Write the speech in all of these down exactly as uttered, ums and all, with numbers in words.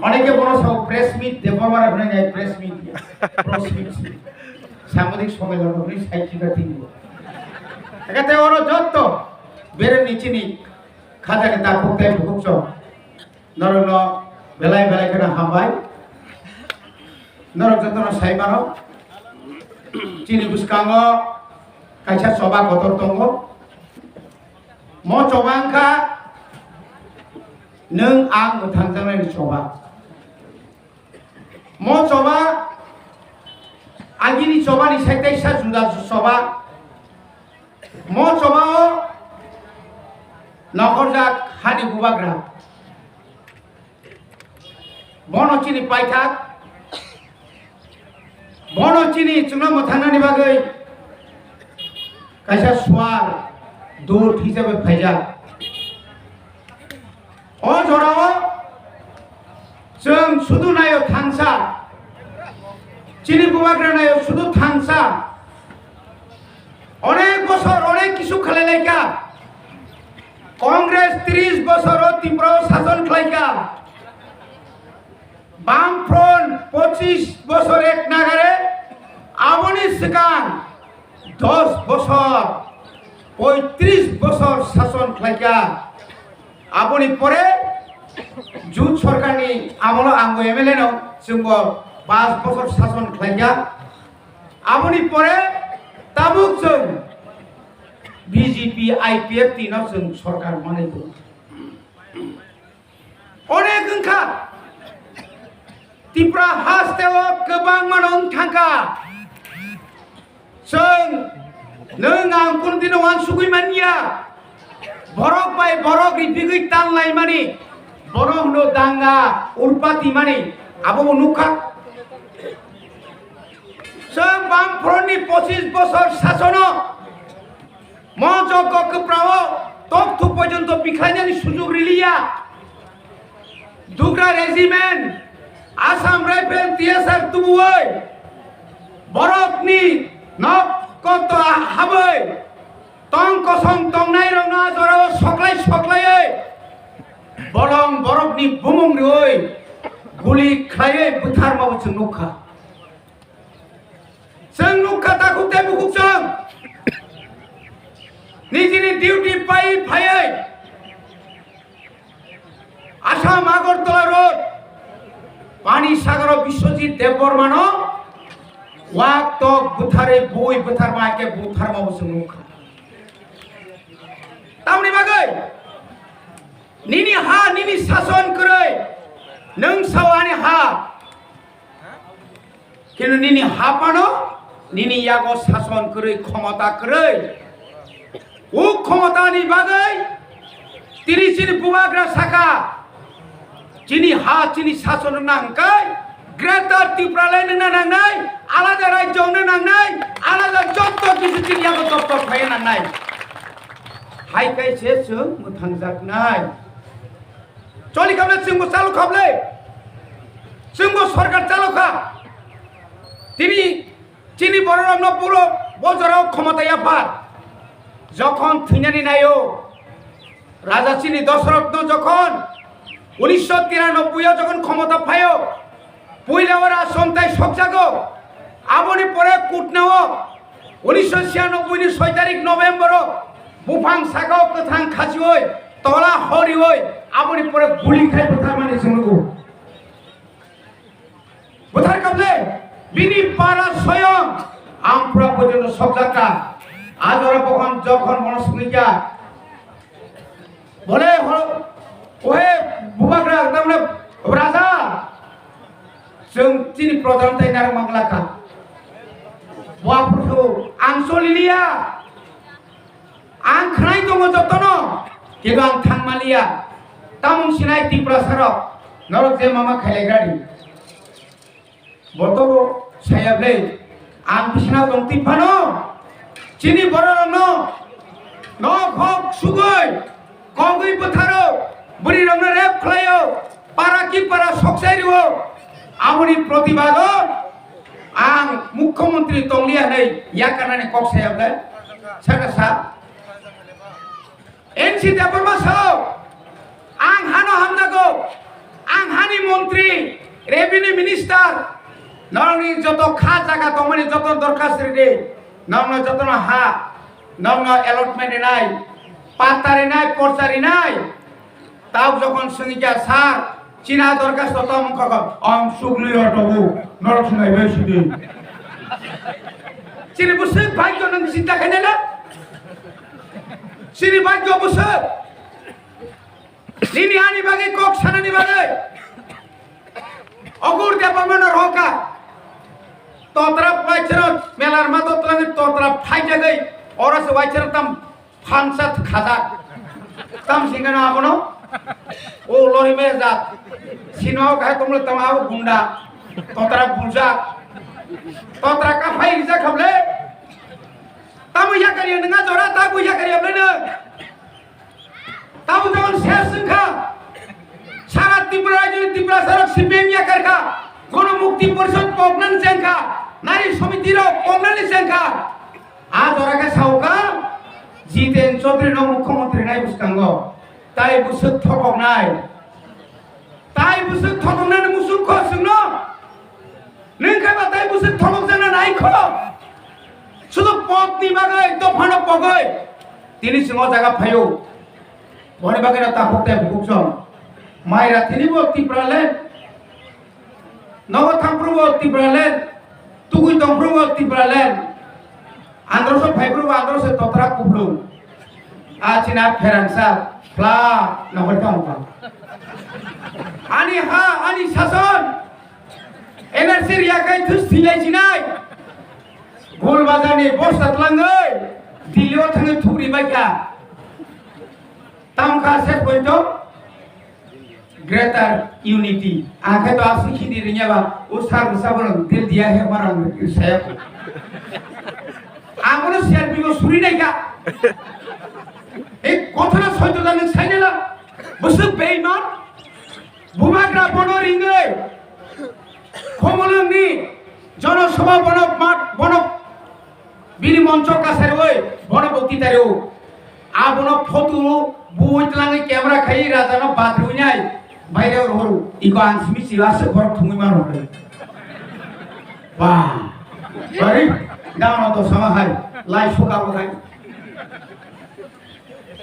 Oneke bono sao press meet, Debbarma rok hwnwi nai press meet, press meet. Sambadik sommelon rok hwnwi sai thika tini. Ekate oro jotto beremni chini khajani takhuk tei bukhuk chwng. Norokno belai belai kheno hambai. Norok jotono sai mano. Chini bwskango kaisa choba kotor tongo. Mo choba wngkha nwng ang mwthangjaknaini choba. Mo choba agini chobani sai teisa juda choba. Mo chobao nokhorjak hani bubagra. Bono chini paithak, bono chini chwngno mwthangnani bagwi kaisa suar dut hisabe phaijak. O jorao chwng sudu naio thansa, chini bubagra naio sudu thansa. Onek bosor onek kisu khlai laikha. Congress tris bosor o Tripura o sason khlaikha. Bamfront pochis bosor ek nagare, aboni swkang dos bosor, poitris bosor sason khlaikha. Aboni pore jut sorkarni amolo angbo M L A no chwngbo pas bosor sason khlaikha. Aboni pore tabuk chwng B J P I P F T no chwng sorkar manwi tongo. Onek wngkha, Tripura haste o kwbangma no wng thangkha. Chwng nwng ang kunu dino uansugwi manya. Borok bai borok ripigwi tanlaimani, bono hwno danga urpati mani, abo bo nukha. Chwng Bamfront ni pochis bosor sasono mo joko kwprao tokthuk pojonto bikhlainani sujug riliya. Dugra Regiment, Assam Rifle, T S R tubuwi borokni nok kokto habwi tong kosong tongnai rokno a jorao soklai soklaiwi bolong borokni bumung riwi guli khlaiwi bwtharmabo chwng nukha. Chwng nukha takhuk tei bukhuk chwng nijini duty pai phaiwi Assam Agartala Road, Pani Sagaro Biswajit Debbarmano wak tok bwtharwi bui bwtharma hai khe butharma bo chwng nukha. Tamni bagwi nini ha, nini sason kwrwi, nwng sao ani ha. Kinu nini hapano, nini yago sason kwrwi, khomota kwrwi. O khomotani bagwi tini chini bubagra saka, chini ha, chini sason nangkai, Greater Tipraland wngna nangnai, alada rajyo wngna nangnai, alada jotto kisu chini yago doptor phaiya nangnai. Hai kai se chwng mwthangjaknai. Choli khamle chwngbo chalo khamle. Chwngbo sorkar chalo kha. Tini chini bororokno puro bo jorao khomota yaphar. Jokhon thwinani naio, Raja chini Dosorothno jokhon unisho tiranoboi o jokhon khomota phaio, puila o Rajchontai sokjago. Aboni pore Kutnao unisho siyanoboi ni soi tarik November o buphang sakao kwthang khachioi, tola horioi, aboni pore guli khai bwtharmani chwng nugo. Bwthar kable bini para soyong Ampura porjonto sokjakha. Ajora bokhon jokhon bono swngwi kha. Bole ho-, ohe bubagra tamne raja, chwng chini projan tai narwk manglakha. Bo aphuru ang soliliya, ang khnai tongo jotono, kintu ang thangmaliya. Tamung sinai Tiprasarok, norok je mama khailaigradi. Botobo saya ble, ang bisina tong twi phano, chini bororokno nok hok sugwi, kogwi bwtharo, bwrwirokno rep khlaio, para ki para soksai rio, aboni protibado ang mukhyamantri tongliya hinwi yakarnani kok saya ble, saka sa. N C Debbarma sao, ang hano hamjago, ang hani Montri, Revenue Minister, norokni joto kha jaga tongmani joto dorkhas ridi, norokno jotono ha, norokno allotment rinai, patta rinai, porcha rinai. Tao jokhon swngwi kha, "Sir, chini dorkhas to tamo kha kha, ang sugli ya tobu, norok swngaibai sidi." Chini bwswk bhagyo nwng chinta khainai na? Chini bhagyo bwswk? Nini ani bagwi kok sanani bagwi. Ogur Debbarmano roka. Totra waisano melar mato twlangwi totra phaijagwi. Oro se waisano tam phansa khajak. Tam singano abono. O lori me jat. Sino khai tomle tama abo gunda. Totra buljak. Totra kaphai rijak khamle. Tamo yakari nwnga jora, tamo yakari ableno. Tamo tamo ses wngkha. Sara Tripura rajyoni Tripura sarok C P M yakarkha. Gono Mukti Porishod poknani chengkha. Nari Somiti rok poknani chengkha. A jora khe sauka, Jiten Chaudhary no mukhyamantri nai bwskango. Tai bwswk thokoknai. Tai bwswk thokoknai musuk kho chwngno. Nwng khe ba tai bwswk thokok jana nai kho. Sudu potni bagwi, dophano pogwi. Tini chwng o jaga phaio. Boni bagwi no takhuk tai bukuk chwng. Maira tini bo Tipraland. Nogo thangphru bo Tipraland. Tugui tongphru bo Tipraland. Androso phaiphru bo androso totra kuplung. A china pherangsa. Phla nohor thangkha. Ani ha, ani sason. N R C riyakhai thus thilai sinai. Gol bazar ni bosta tlangwi. Delhi o thangwi thugri baikha. Tamkha ses pointo. Greater unity. Ang khe to aswk hindi rinya ba. O sar bwsa bono del diya he marang saya. Ang bono C R P bo suri nai kha. Ei kothana soito da nwng sainela. Bwswk beiman. Bubagra bono ringwi, Khumulwngni Jonosabha bono mat-, bono bini moncho kasarwi bono bokti tario. Abono photo bui tlangwi camera khai rajano batrwi nai baire rohoro. Iko ang simi sila se borok thumwi mano. Ba. Bari. Dano to sama hai. Lai suka bo hai.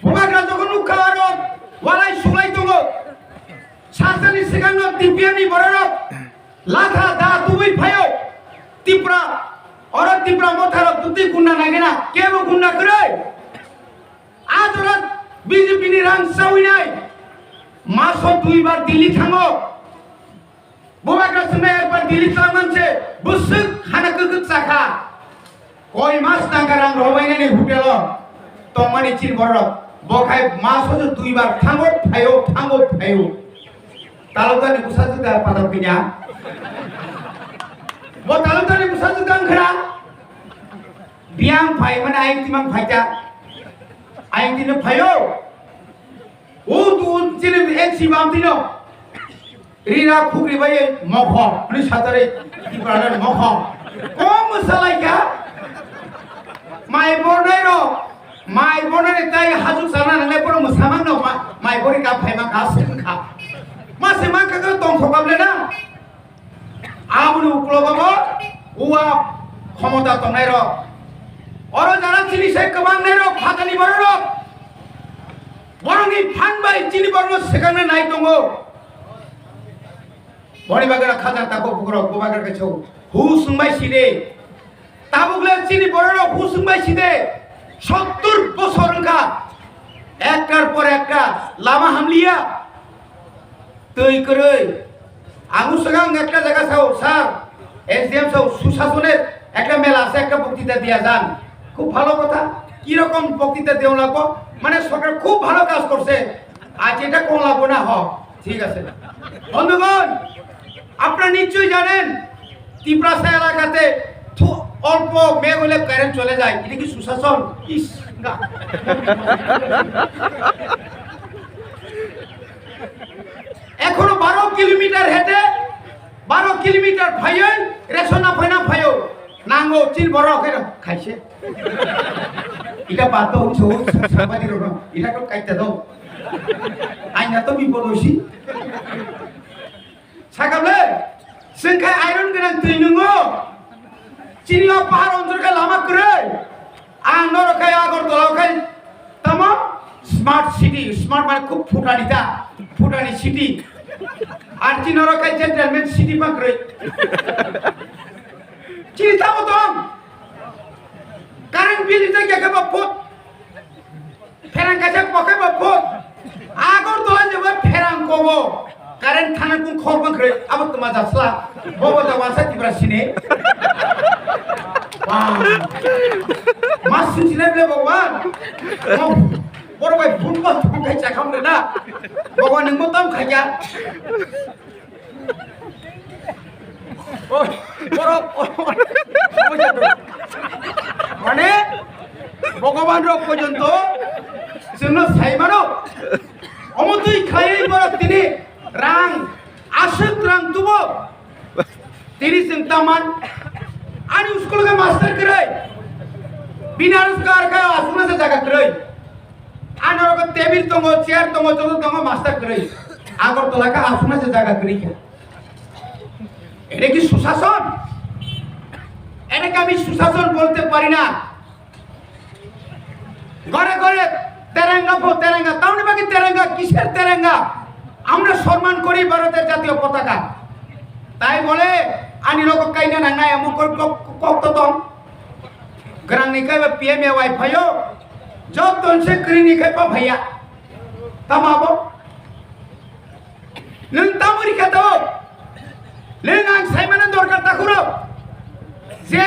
Bubagra jokhon nukha aro walai sulai tongo. Sasani sikangno T P F ni bororok latha da tubui phaio. Tipra, oro Tipra motharo tuti gunda nagena, kebo gunda kwrwi. A jora B J P ni rang sawinai. Maso duibar Delhi thango. Bubagra swngnai ekbar Delhi tangman se bwswk hana kwkwk chakha. Koi mas tangka rang robainani hotel o tongmani chin borok. Bo khai maso se duibar thango phaio, thango phaio. Talukdar ni bwsa juda patal kanya. Bo talukdar ni bwsa juda wngkha. Biyang phai mane ayang timang phaita. Ayang tino phaio. O tu chini N C bam tino. Rina khukri bai mokho, ni satare Tipraland mokho. Kom salai kha. Mai bornai ro, mai bornai tai hajuk sana nang le poro musamang no ma, mai bori ka phai ma ka sen kha. Ma se ma ka tong thokam le na. Aboni uklogo bo uwa khomota tongnai rok. Oro jara chini sai kwbang nai rok, phatani borok rok. Borokni phan bai chini borokno swkangna nai tongo. Boni bagwi khajak tako bukrok, bo bagwi kaiso. Hu swngbai side. Tabuk le chini borok hu swngbai side. Sottur bosor wngkha. Ektar por ekta lama hamliya. Twi kwrwi. Ang swkang ekta jaga sao, sir, S D M sao, susasoner ekta mela ase, ekta বক্তৃতা দিয়া যান। খুব ভালো কথা। কি রকম বক্তৃতা দেওয়া লাগবো? মানে সরকার খুব ভালো কাজ করছে। আর যেটা কম লাগবো না হোক। ঠিক আছে। বন্ধুগণ, আপনারা নিশ্চয়ই জানেন, তিপ্রাসা এলাকাতে থু-, অল্প মেঘ হলে কারেন্ট চলে যায়। এটা কি সুশাসন? ইস, না। এখনো বারো কিলোমিটার হেঁটে, বারো কিলোমিটার ফাইন, রেশন না ফাইনা ফাইও। নাঙ্গো চিন বড় ওখানে খাইছে। এটা বাদ দাও, উঠো, সাংবাদিক ওখানে। এটা তো কাটতে দাও। আইনা তো বিপদ হইছি। Sakable, chwng khai iron gwnang twi nungo. Chini o pahar onjor khai lama kwrwi. Ang norok khai Agartala o khai tamo smart city, smart mane khub phutani ta, phutani city. Ar chini norok khai gentleman city pang kwrwi. Chini tamo tong. Current bill ni jagya khe bo phut. Pherang kaisa poke bo phut. Agartala jebo pherang kobo. Current thana kung khor bang kre. Abo tuma jasla. Bobo da wasa tibra sine. Wah. Mas sujine ble Bhagwan. Mo, boro bai phun ko thum khai chakam re na. Bhagwan nung mo tam khaya. Borok, borok, mane, Bhagavan rok porjonto chwngno sai mano. Omo twi khlaiwi borok tini rang, aswk rang tubo. Tini chwng taman, ani school khe master kwrwi. Bini aro kar khe aswkno se jaga kwrwi. Ano rogo table tongo, chair tongo, joto tongo, master kwrwi. Agartala khe aswkna se jaga kwrwi kha. Ere ki sushason? Ere ki ami sushason bolte pari na. ঘরে ঘরে তেরেঙ্গা পো তেরেঙ্গা, তামনি বাকি তেরেঙ্গা, কিসের তেরেঙ্গা? আমরা সম্মান করি ভারতের জাতীয় পতাকা। তাই বলে ani rogo kaina nangnai amo kok kok kok to tong. Grang ni kai ba P M A Y phaio. Joto se kri ni kai pa phaiya. Tamo abo? Nwng tamo ri kha to? Nwng ang sai mano dorkar ta khuro. Je,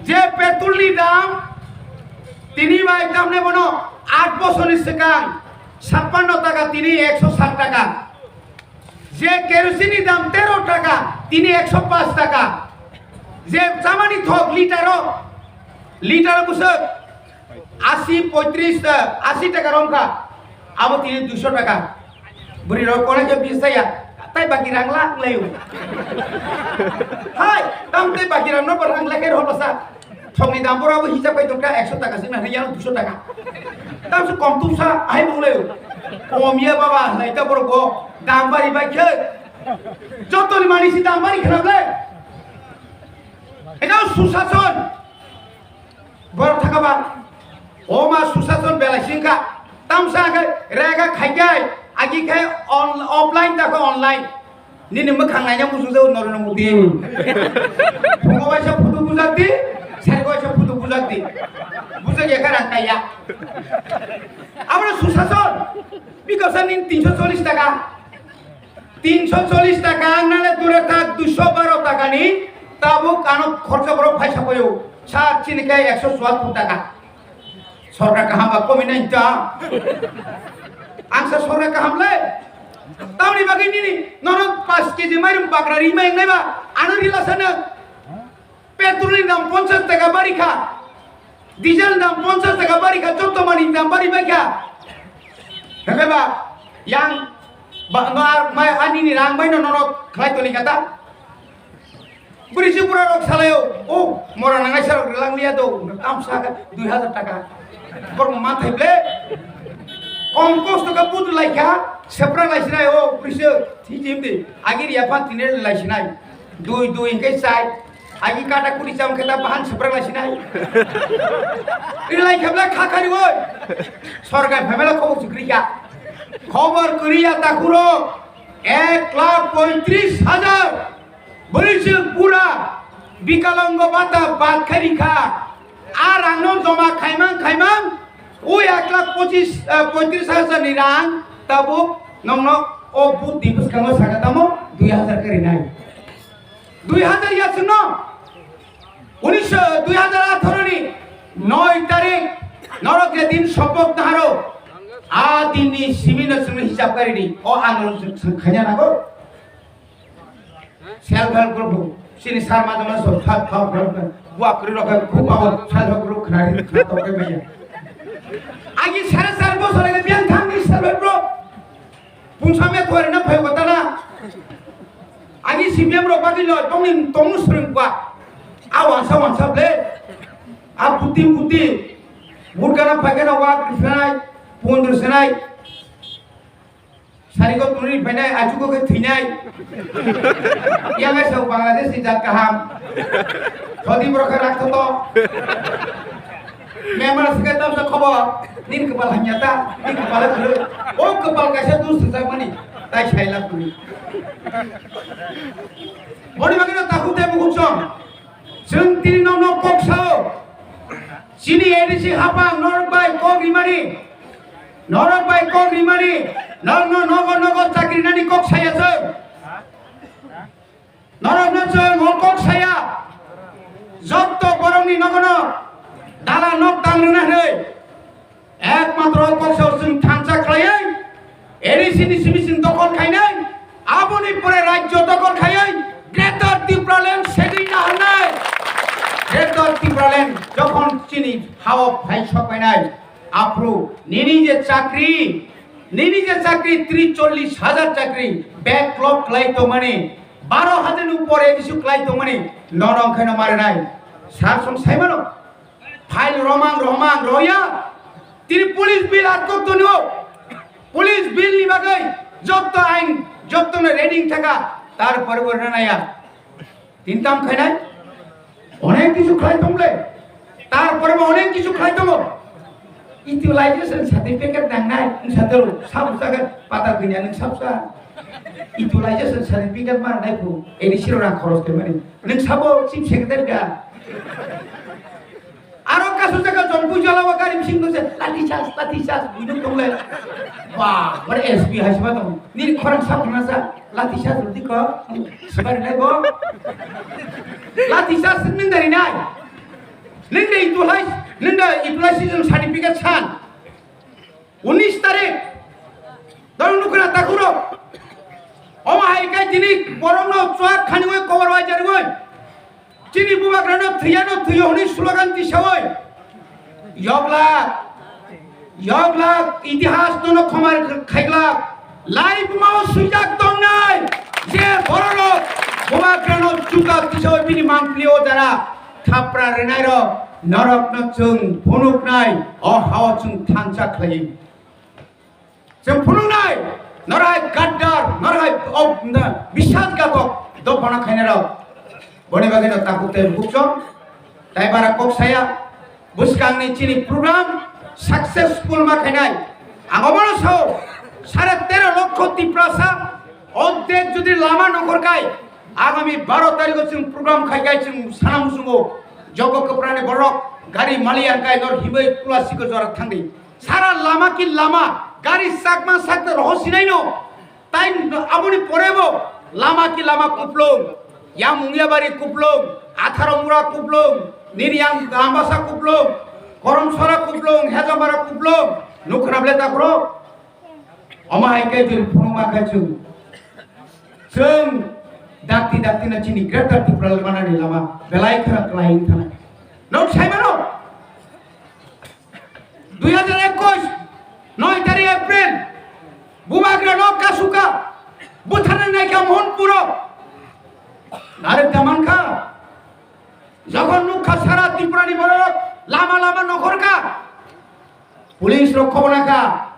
je petrol ni dam tini bai tamne bono aat bosor ni swkang chappanno taka, tini ekso sat taka. Je kerosene ni dam tero taka, tini ekso paanch taka. Je chamani thok litero, litero bwswk asi, poitris, eh, asi taka romkha, abo tini duiso taka. Bwrwi rok kono khe bis jaya, tai baki rang la lai. Hai, tam tai baki rang no rang la khe rw basa. Thokni dam borok abo hisab khai tongkha ekso taka se nang yang duiso taka. Tam se kom tumsa hai mung lai. Kom ya baba, lai ta borok go dam bari bai khe. Jotoni mani si dam bari khnam lai. Eta susason. Borok thaka ba, o ma susason belai singkha, tamsa khe rega khaikai, agi khe on-, offline ta khe online. Nini mwkhang naina muchung jao Narendra Modi. Phungo waisa photo bujak di, sergo waisa photo bujak di. Bujak ya khe rang kaiya. Abo susason, bikosa nini tinso chollish taka. Tinso chollish taka ang nale dure tak duiso baro taka ni tabuk ano khorcha borok phaisa paio. Sir, chini khe ekso chuattor taka. Sorkar kaham ba komi nai ta. Ang sa sorkar kaham le. Tamni bagwi nini nono paanch K G mairum bagra ri mai nai ba. Ano rila sana. Petrol ni dam ponchash taka bari kha, diesel ni dam ponchash taka bari kha, joto mani ni dam bari bai kha. Hwnkhe ba yang ba, ba, mai ani ni rang bai no norok khlai toni kha ta. Bwrwi si bura rok salai o, o mora nangnai sa rok rwlang liya do, tamsa kha dui hazar taka. Borok ma thai ble. Kom kosto kha but lai kha, sepra lai sinai o bwrwi si thijim di. Agir ya phan tiner lai sinai. Dui dui hingke chai. Agi kata kuri cham khe ta bahan seprak lai sinai. Rilai khebla kha khari oi. Sorkar phaimela khobor chukri kha. Khobor kuri ya takuro ek lakh poitris hajar. Bwrwi chwng pura bikalango bata bad khari kha. A rangno joma khaimang khaimang o ek lakh pochis, eh, poitris hajar ni rang tabuk nongno o but ni bwskango saka tamo dui hajar khe rinai. Dui hajar yasungno unisho, dui hajar atharo ni noi tarik norok je din sopok naharo a din ni simi no chwngno hisab kari di o andolon chwng khaina nago. Self help group, chini sar ma jama so, self help group, bua kri rok, khu pabo, self help group khna ri, khna to kai maya. Agi sare sar bosor age biang thang ni self help group. Pungsa me thore na phai kota na. Agi C P M rok bagi lo, tong ni, tong sring kwa. A wansa, wansa ble. A puti, puti. Burka na phai kana wa kri senai, pundur senai. Sarigo tunui phainai, achugo khe thwinai. Yang ai sao Bangladesh ni jat kaham. Sodi borok khe raktoto. Memar sikhe tamsa khobor. Nini kwpal hamya ta, nini kwpal kwrwi. O kwpal kaisa dus swijak mani. Tai sailak tuni. Boni bagwino takhuk tei bukhuk song. Chwng tini nokno kok sao. Chini A D C hapang norok bai kok rimani. Norok bai kok rimani. Norokno nogo nogo chakri nani kok saya chwng. Norokno chwng o kok saya. Jotto borokni nogono dala nok tang rwna hwnwi. Ekmatro o kok sao chwng thansa khlaiwi A D C ni simi chwng dokol khainai, aboni pore rajyo dokol khaiwi Greater Tipraland segwi naharnai. Greater Tipraland jokhon chini hao phai sok painai, aphuru nini je chakri, nini je chakri tris chollish hajar chakri backlog khlai tongmani, baro hajar ni upor A D C khlai tongmani, nono wngkhaino marinai. Sar song saimano. File romang romang roya. Tini police bill atkok tonio. Police bill ni bagwi jotto ain, jotto no reading thaka, tar pore bo rwnaya. Tin tam khainai. Onek kichu khlai tongle. Tar pore bo onek kichu khlai tongo. Utilization certificate nangnai. Wngsa toro sabo jaga pata gwinya nung sabsa. Utilization certificate ma nai phu. A D C ro rang khoros khe mani. Nung sabo chief secretary ga. Aro kasu jaga jongpui jala o gari bising nungse lathi charge, lathi charge, buino tongle. Ba, bare S P hai sima tong. Nini khorang sa khorang sa, lathi charge rudi ko. Sibari nai bo. Lathi charge ning dari nai. Ning dei itu lai, ning dei itu lai season certificate san. Unis tarik. Dong nukuna takhuro. Oma hai kai tini borokno chuak khani oi kobar wai jari oi. Chini bubagrano thwiya no thwiyo hwnwi slogan tisawi. Yoglak, yoglak, itihas nono khomar khaiglak. Lai bumao swijak tongnai je bororok bubagrano juta tisawi bini mangpli o jara thapra rwnairok norokno chwng phunuknai o hao chwng thansa khlai. Chwng phunuknai, norok hai gaddar, norok hai, o, na, biswasghatok, dophano khainai rok. Boni bagwi no takhuk tei bukhuk song, tai bara kok saya, bwskangni chini program successful ma khainai. Ang obono sao, sare tero lokho Tiprasa, ordek jodi lama nokhor khai, agami baro tarikho chwng program khai khai chwng sana muchungo, jogo kwphrani borok, gari mali ang khai nor himwi Tulasiko jora thangdi. Sara lama ki lama, gari sakma sakta roho sinai no. Tai aboni pore bo lama ki lama kuplung, yang Mungiabari kuplung, Atharo Mura kuplung, nini yang Ambasa kuplung, Koromsora kuplung, Hejamara kuplung, nukhna ble takro. Oma hai kai jil phunuma kai chung. Chung dakti dakti na chini Greater Tipraland manani lama belai khara klai thana. Nok sai mano. Dui hajar ekush, noi tarik April, bubagra no kasuka, butharnai naikha Mohanpuro. Narek daman kha, jokhon nukha sara Tripura ni borok lama lama nokhor kha, police rok khobor nakha,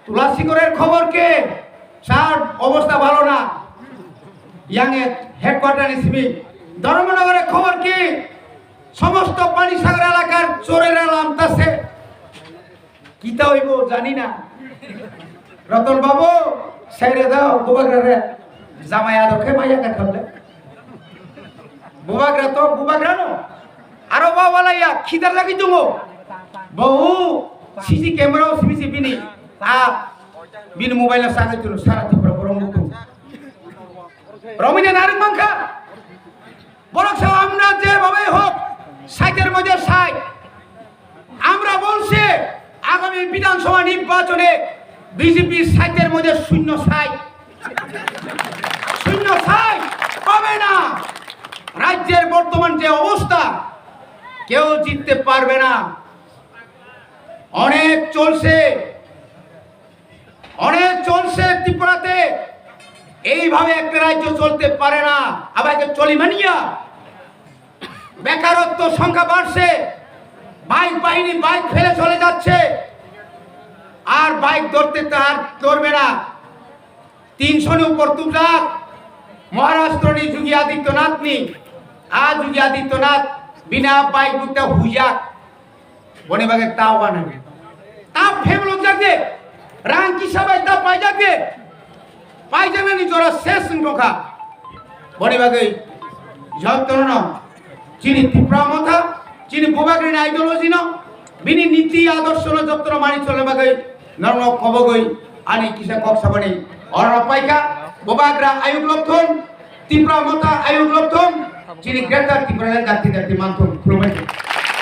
Tulasi Gorer khobor ke, sir, obostha bhalo na, yang headquarter ni simi, Dharmanagar khobor ke, Somosto Panisagar elakar chorera lamtase. Kita hoibo jani na. Roton babu, saire dao, bubagra re. Jamai ador khe maya ka khamle. Bubagra to, bubagra no. Aro ba wala ya, khidar lagi tungo. Bau, C C camera o simi si bini. Ah, bini mobile na sagai tunu, sara Tripura borong mutu. Romina narung mangkha. বরং সব আমরা যেভাবেই হোক, ষাটের মধ্যে ষাট। আমরা বলছি, আগামী বিধানসভা নির্বাচনে বিজেপি ষাটের মধ্যে শূন্য ষাট। শূন্য ষাট পাবে না। রাজ্যের বর্তমান যে অবস্থা, কেউ জিততে পারবে না। অনেক চলছে, অনেক চলছে ত্রিপুরাতে। এইভাবে একটা রাজ্য চলতে পারে না। আবার একটা চলি মানিয়া, বেকারত্ব সংখ্যা বাড়ছে, বাইক বাহিনী বাইক ফেলে চলে যাচ্ছে, আর বাইক ধরতে তার ধরবে না। tinsho ni upor tubjak Maharashtra ni Yogi Adityanath ni, a Yogi Adityanath bini a bike bukta hujak, boni bagwi ta wano ta phemlok jak de, rang kisa bai ta paijak de, paijaknani jora ses wng tongkha. Boni bagwi jotono chini Tipra Motha, chini Bubagrani ideology no, bini niti adorsho no jotono mani cholna bagwi norokno kobogwi ani kisa kok sabani orno paikha. Bubagra ayuk lokthon, Tipra Motha ayuk lokthon, chini Greater Tipraland dakti dakti manthon. Khulumbai.